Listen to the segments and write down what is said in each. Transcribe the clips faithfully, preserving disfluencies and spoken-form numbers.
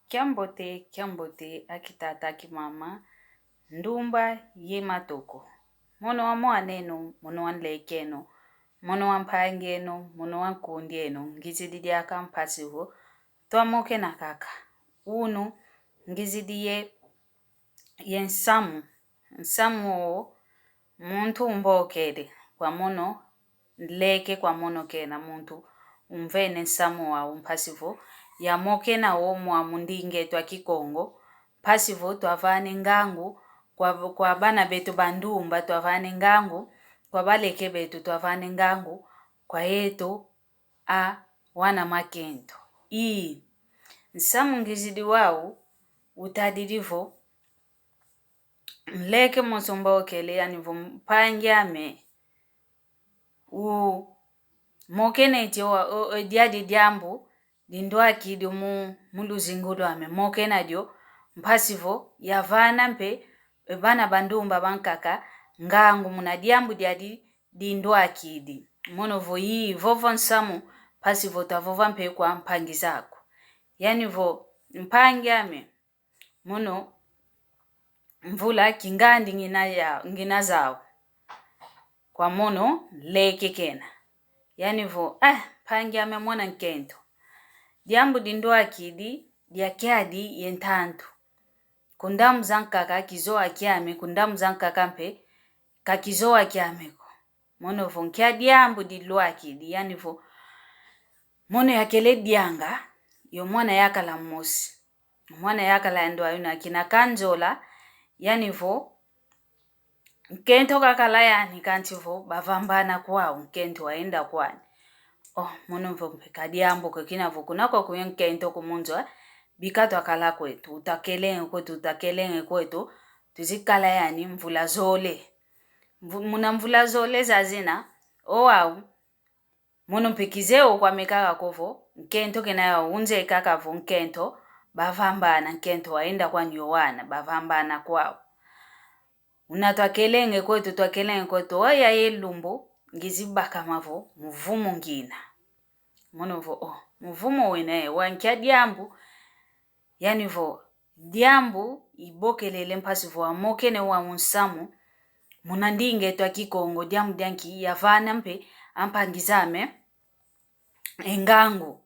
Kiambote, kiambote, akitata, akimama, ndumba ye matoko. Mono wa mwan'eno, mono wa nlek'eno, mono wa mpang'eno, mono wa nkund'eno, ngizidi diaka mpasi vo twamokena kaka. Unu, ngizidi ye, ye nsamu, nsamu wo muntu umbokele, kwa mono nleke kwa mono kena muntu umvene nsamu wau mpasi vo yamokena wo mwa munding'eto a Kikongo, mpasi vo twavane ngangu kwa, kwa bana beto bandumba, twavane ngangu kwa baleke beto, twavane ngangu kwa yeto a wana makento. Ii, nsamu ngizidi wau utadidi vo nleke mosi umbokele, yani vo mpangi ame, u mokene eti o, o, o, diadi diambu dindwakidi mu, mu luzingu lwame, mokena dio, mpasi vo yavana mpe, e, bana bandumba bankaka ngangu muna diambu diadi dindwakidi. Mono vo ii, vovo nsamu, mpasi vo twavova mpe kwa mpangi zaku. Yani vo, mpangi ame, mono mvula kingandi ngina ya, ngina zau. Kwa mono nleke kena. Yani vo, ah, mpangi ame mwana nkento. Diambu dindwakidi dia kiadi ye ntantu. Ku ndambu zankaka kizowa kiame, ku ndambu zankaka mpe ka kizowa kiame ko. Mono vo nkia diambu dilwakidi, yani vo mono yakele dianga, yo mwana yakala mosi. Mwana yakala yandi wau una kina Kanzola, yani vo nkento kakala yani, kanti vo bavambana kwau, nkento waenda kwani. Oh, mono vo mpe ka diambu ko, kina vo kuna kwaku ye nkento ko mu nzo, bika twakala kwetu, utakelenge kwetu, utakelenge kwetu, tuzikala yani mvula zole. Mvu-, muna mvula zole zazina, o wau, mono mpe kizeye o kwame kaka ko vo nkento kena yau, unzeye kaka vo nkento bavambana, nkento waenda kwani yo wana, bavambana kwau. Una twakelenge kwetu, twakelenge kwetu, o yayi lumbu, ngizi bakama vo muvumu ngina. Mono vo, oh, muvumu wina e, wa nkia diambu, yani vo, diambu ibokelele mpasi vo amokene wau nsamu, muna nding'eto a Kikongo, diambu dia nki, yavana mpe ampangi zame e ngangu.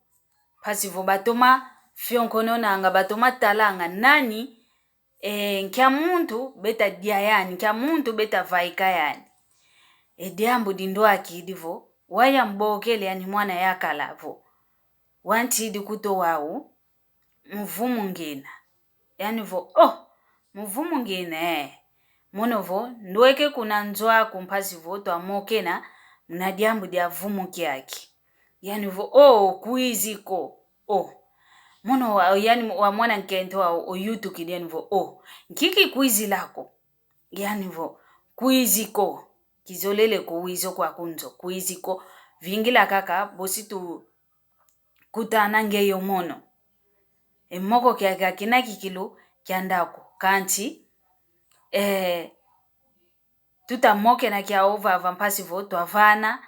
Mpasi vo batoma fionkononanga, batoma talanga nani, e, nkia muntu beta dia yani, nkia muntu beta vaika yani. E diambu dindwakidi vo, wau yambokele yani mwana yakala vo, wantidi kuto wau, muvumu ngina. Yani vo, oh, muvumu ngina e. Mono vo, ndweke kuna nzo aku mpasi vo twamokena muna diambu dia vumu kiaki. Yani vo, oh, kwizi ko. Oh. Mono wa, yani wa mwana nkento wau oyutukidi yani vo, oh, nki kikwizila ko? Yani vo, kwizi ko. Kizolele ko wiza kwaku nzo, kwizi ko. Vingila kaka, bosi tu kutana nge yo mono. E moko kia, kia kina kikilu kia ndako. Kanti, e, tutamokena kiau vava mpasi vo twavana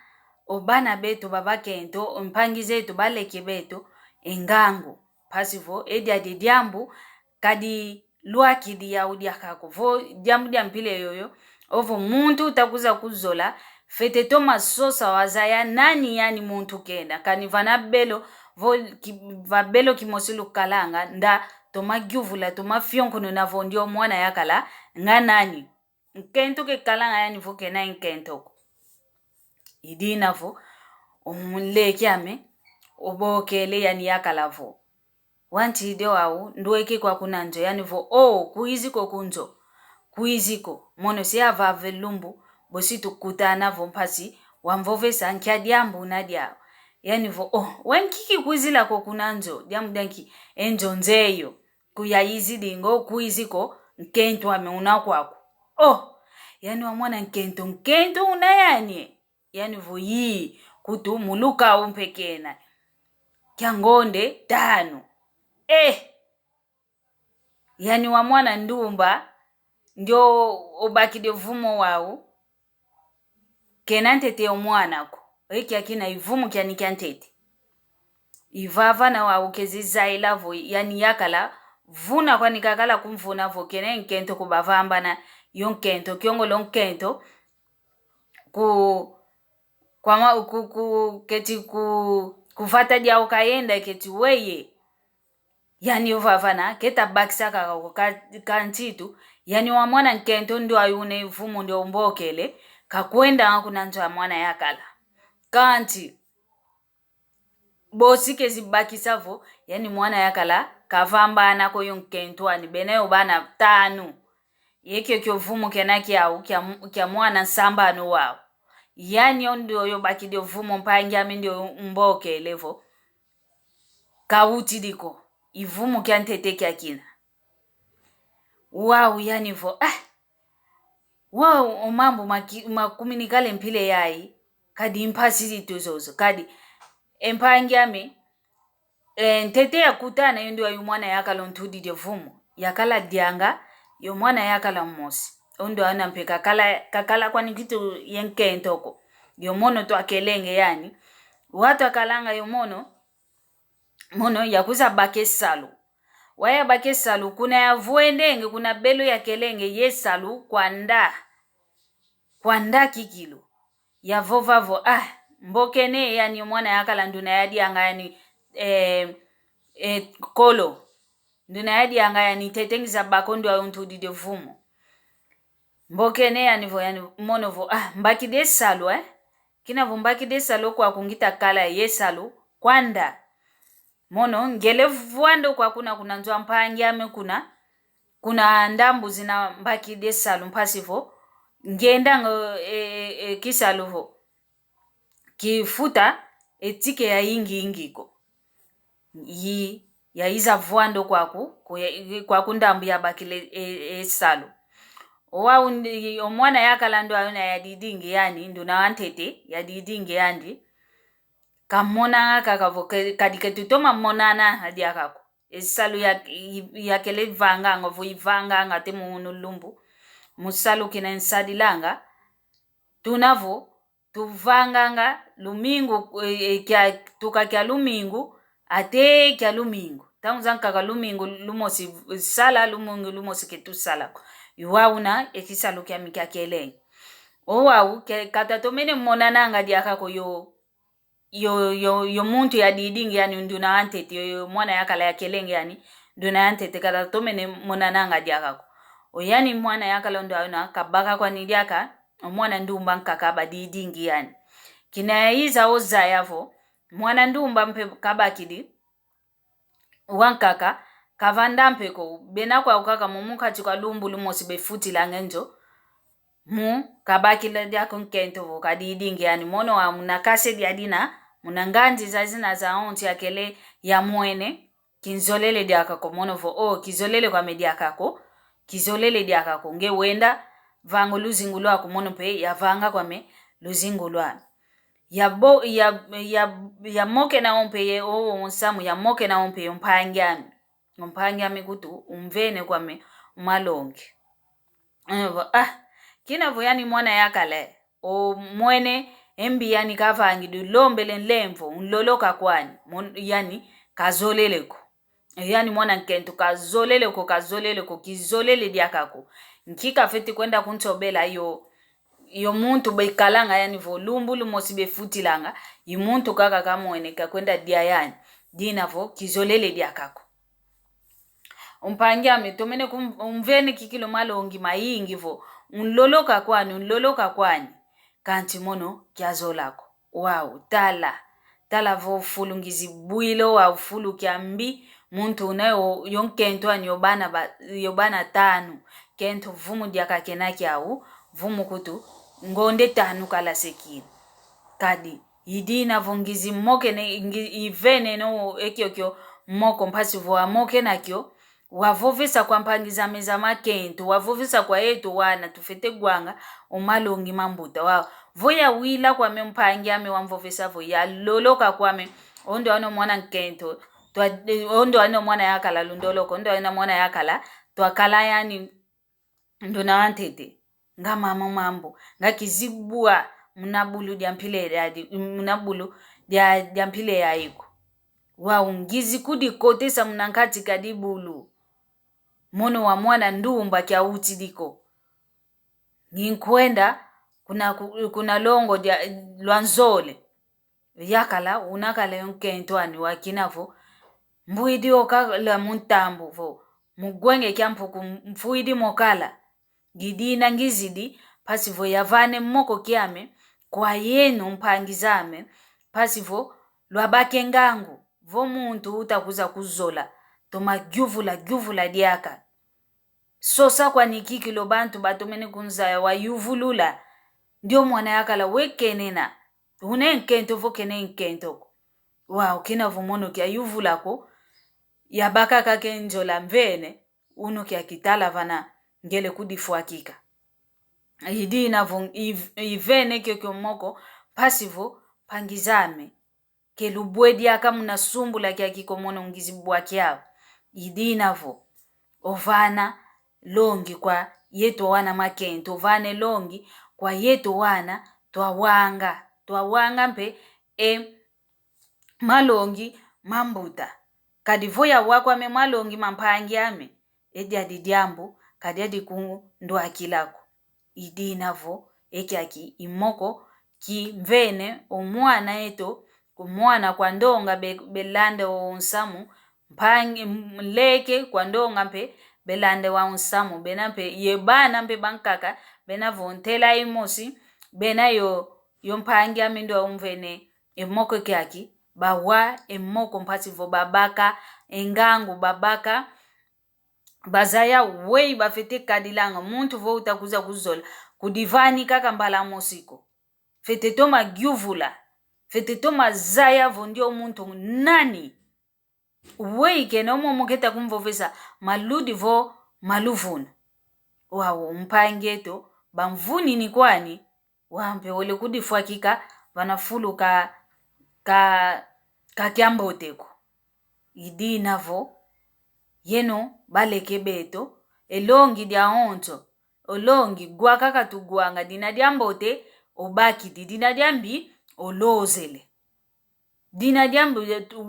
o bana beto babakento, o mpangi zeto, baleke beto, e ngangu. Mpasi vo, e diadi diambu, ka di lwakidi yau diaka ko. Vo diambu dia mpila yoyo, ovo muntu uta kwiza kuzola, fwete toma sosa wazaya nani yani muntu kena. Kani vana belo, vo ki-, va belo kimosi lukalanga, nda toma yuvula, toma fionkonona vo ndio mwana yakala, nga nani. Nkento kekalanga yani vo kena nkento ko. I dina vo, o muleke ame, obokele yani yakala vo. Wantidi o wau, ndweke kwaku na nzo, yani vo, oh, kwizi ko ku nzo. Kwizi ko. Mono se avava e lumbu, bosi tukutana vo mpasi, wamvovesa nkia diambu una diau. Yani vo, oh, wau nki kikwizila ko kuna nzo, diambu dia nki, e nzo nzeyo. Kuyayizidi ngo kwizi ko, nkento ame una kwaku. Oh, yani wa mwana nkento, nkento una yani. Yani vo yii, kutu muluka umpe kena. Kia ngonde tanu. Eh! Yani wa mwana ndumba, ndio obakide vumu wau, kena ntete o mwana ko. Eki akina ivumu kiani kia ntete. I vava na wau kezi zayila vo, yani yakala vuna kwani kakala kumvuna vo kena nkento kubavambana, yo nkento, kiongolo nkento, ku, kwa ma, ku, ku, keti ku, ku vata diau kayenda keti weye. Yani uvavana, keta bakisa kaka ko ka, ka ntitu, yani wamona nkento ndioyo una ivumu ndioyo umbokele, kakwendanga kuna nzo ya mwana yakala. Kanti, bosi kezi bakisa vo, yani mwana yakala, kavambana ko yo nkento ani, bena yo bana tanu. Ye kiokio vumu kena kiau, kia, kia mwana nsambanu wau. Yani yo ndioyo bakidi o vumu mpangi ame ndioyo umbokele vo. Kawutidi ko, ivumu kia ntete kiakina. Wau yani vo, ah, wau o mambu maki, makuminikale mpila yayi, kadi mpasi zitu zozo, kadi, e mpangi ame, e, ntete yakutana yo ndioyo mwana yakala untudidi vumu, yakala dianga, yo mwana yakala mosi. O ndioyo una mpe kakala, kakala kwani kitu ye nkento ko. Yo mono twakelenge yani. Watwakalanga yo mono, mono yakwiza baka e salu. Waya baka e salu, kuna yavwendenge, kuna belo yakelenge ye salu, kwanda. Kwanda kikilu. Yavova vo, ah, mbokene yani mwana yakala nduna yadianga yani, eh, eh, kolo. Nduna yadianga yani ntete ngiza baka o ndioyo untudidi vumu. Mbokene yani vo yani mono vo, ah, mbakidi e salu, eh? Kina vo mbakidi e salu kwaku ngita kala ye salu, kwanda. Mono, ngele vwanda kwaku kuna, kuna nzo a mpangi ame kuna, kuna ndambu zina mbakidi e salu mpasi vo, ngendanga, e, e, e, kisalu vo. Kifuta, e tike yayingi yingi ko. Yi, yayiza vwanda kwaku, ku ya, kwaku ndambu yabakile e, e salu. Owau ndi, o mwana yakala ndioyo una yadidingi yani, nduna wantete, yadidingi yani. Kamonanga kaka vo ke, kadi ketutoma monana diaka ko. E salu ya, i, yakele vanganga, vo ivanganga te mu unu lumbu. Mu salu kina nsadilanga. Tuna vo, tuvanganga lumingu, e, e, kia, tuka kia lumingu, ate kia lumingu. Ntangu zankaka lumingu lumosi sala, lumingu lumosi ketusala ko. Iwau una, e kisalu kiami kiakelenge. Owau, ke, katatomene monananga diaka ko yo, yo, yo, yo muntu yadidingi yani nduna wantete, yo, yo mwana yakala yakelenge yani, nduna yantete katatomene monananga diaka ko. O yani mwana yakala ndioyo una, kabaka kwani diaka, o mwana ndumba nkaka badidingi yani. Kina yayiza ozaya vo, mwana ndumba mpe kabakidi, wankaka, kavanda mpe ko, bena kwau kaka mu, mu kati kwa lumbu lumosi befutilanga nzo, mu, kabakila diaka nkento vo kadidingi yani mono wa muna kase dia dina, muna nganzi zazina zaonso yakele yamwene, kinzolele diaka ko mono vo, o, kizolele kwame diaka ko, kizolele diaka ko, nge wenda, vanga o luzingu lwaku mono mpe, yavanga kwame, luzingu lwame. Yabo, ya, ya, yamokena o mpe ye, o, o nsamu, yamokena o mpe yo mpangi ame. O mpangi ame kutu, umvene kwame, o malongi. Evo, ah, kina vo yani mwana yakala, omwene, e mbi yani kavangidi, ulombele nlemvo, unloloka kwani, mon-, yani, kazolele ko. Yani mwana nkento kazolele ko, kazolele ko, kizolele diaka ko. Nki kafeti kwenda kunsobela yo, yo muntu bekalanga yani vo lumbu lumosi befutilanga, i muntu kaka kamwene kakwenda dia yani. Dina vo kizolele diaka ko. O mpangi ame tomene kum-, umvene kikilu malongi mayingi vo, unloloka kwani, unloloka kwani. Kanti mono kiazola ko. Wau, tala. Tala vo fulu ngizi bwila, wau fulu kiambi, muntu una yo, yo nkento ani yo bana ba, yo bana tanu. Kento vumu diaka kena kiau, vumu kutu, ngonde tanu kalasekina. Kadi, i dina vo ngizi mokene, ngi-, ivenene o e kiokio moko mpasi vo amokena kio, wavovesa kwa mpangi zame za makento, wavovesa kwa yeto wana tufete gwanga o malongi mambuta. Wa, vo yawila kwame mpangi ame wamvovesa vo yaloloka kwame, o ndioyo una mwana nkento, twa, o ndioyo una mwana yakala lundoloko, o ndioyo una mwana yakala, twakala yani nduna wantete. Nga mama mambu, nga kizibua muna bulu dia mpila ya di-, muna bulu dia, dia mpila yayi ko. Wau ngizi kudikotesa muna nkati ka dibulu. mono wa mwana ndumba kia utidi ko. Nginkwenda kuna ku-, kuna longo dia, lwa nzole. Yakala, unakala yo nkento ani wakina vo, mbwidi okala mu ntambu vo, mu gwenge kia mpuku mfwidi mokala. Ngidina ngizidi, mpasi vo yavane moko kiame kwa yeno mpangi zame, mpasi vo lwabake ngangu, vo muntu uta kuza kuzola, toma gyuvula, gyuvula diaka. Sosa kwani kiki lo bantu batomene kunzaya wayuvulula. Ndio mwana yakala wekenena. Une nkento vo kene nkento ko. Wau kina vo mono kia yuvula ko. Yabaka kake nzola mvene. Unu kia kitala vana ngele kudifwakika. Idina vo iv-, ivene kiokio moko, mpasi vo mpangi zame. Ke lubwe diaka muna sumbula kiaki ko mono ngizi bwa kiau. Idina vo, ovana longi kwa yeto wana makento, ovane longi kwa yeto wana twawanga, twawanga mpe e malongi ma mbuta. Kadi vo yawa kwame malongi ma mpangi ame, e diadi diambu ka diadi kundwakila ko. Idina vo, e kiaki i moko kimvene o mwana eto, o mwana kwa ndonga be-, belanda o nsamu, mpangi, m-, nleke kwa ndonga mpe belanda wa nsamu, bena mpe ye bana mpe bankaka, bena vo ntela imosi, bena yo, yo mpangi ame ndo umvene e moko kiaki, bawa e moko mpasi vo babaka e ngangu, babaka bazaya weyi bafwete kadilanga muntu vo uta kuza kuzola, kudivani kaka mbala mosi ko. Fwete toma gyuvula, fwete toma zaya vo ndio muntu nani. Weyi kena omo moketa kumvovesa maludi vo maluvunu. Wau mpangi eto, bamvunini kwani, wau mpe wele kudifwakika vana fulu ka, ka, ka kiambote ko. Idina vo, yeno baleke beto, e longi diawonso, o longi, gwaka katugwanga, dina diambote, obakidi, dina diambi, olozele. Dina diambi,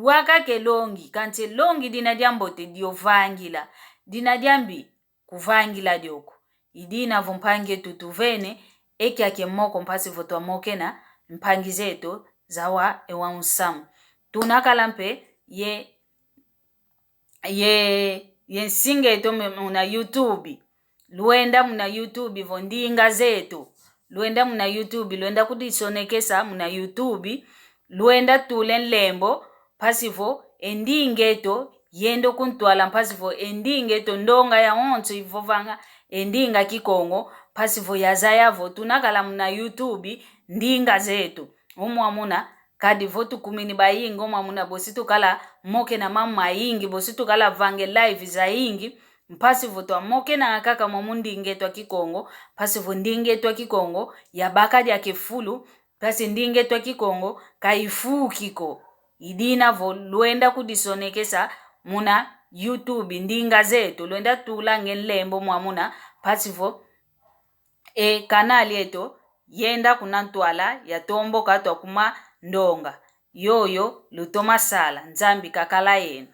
waka ke longi, kansi e longi dina diambote, diovangila, dina diambi, kuvangila dio ko. Idina vo mpangi eto tuvene, e kiaki e moko mpasi vo twamokena mpangi zeto zawa e wa nsamu. Tunakala mpe ye, ye, ye nsinga eto me-, muna YouTube. Lwenda muna YouTube vo ndinga zeto. Lwenda muna YouTube, lwenda kudisonekesa muna YouTube. Lwenda tule nlembo, mpasi vo e ndinga eto yenda kuntwala, mpasi vo e ndinga eto ndonga yawonso ivovanga e ndinga Kikongo, mpasi vo yazaya vo tunakala muna YouTube, ndinga zeto. Omwamuna, kadi vo tukumini bayingi, omwamuna, bosi tukala mokena mambu mayingi, bosi tukala vanga e live zayingi, mpasi vo twamokena kaka mwamu ndinga eto a Kikongo, mpasi vo ndinga eto a Kikongo yabaka diaka e fulu, mpasi ndinga eto a Kikongo ka ifuki ko. Idina vo lwenda kudisonekesa muna YouTube ndinga zeto, lwenda tulanga e nlembo mwamuna, mpasi vo e kanali eto yenda kuna ntwala, yatomboka, twakuma ndonga. Yoyo lutoma sala, Nzambi kakala yeno.